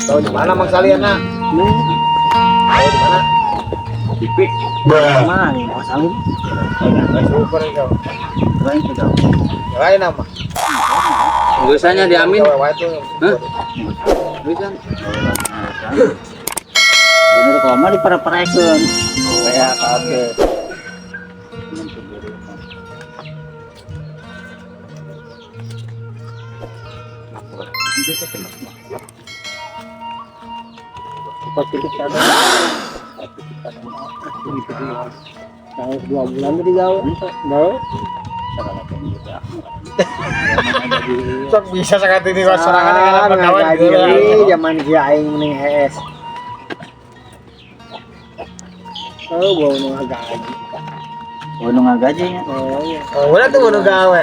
Tahu di mana Mang Saliana? Tahu di mana? TV. Mana nih Mang Salim? Super kau. Lain tidak. Lain nama. Geusanya diamin. Hah? Geusan. Ini udah koma di para-parakeun. Kayak kaget. Nah, 2 bulan tadi gawe. Gawe. Sok bisa sangat ini kalau sorangan dengan pegawai Ngaji zaman kieu aing mending hees. Oh, gua nu ngagaji. Oh, nu ngagaji nya. Oh, iya. Oh, udah tuh nu gawe.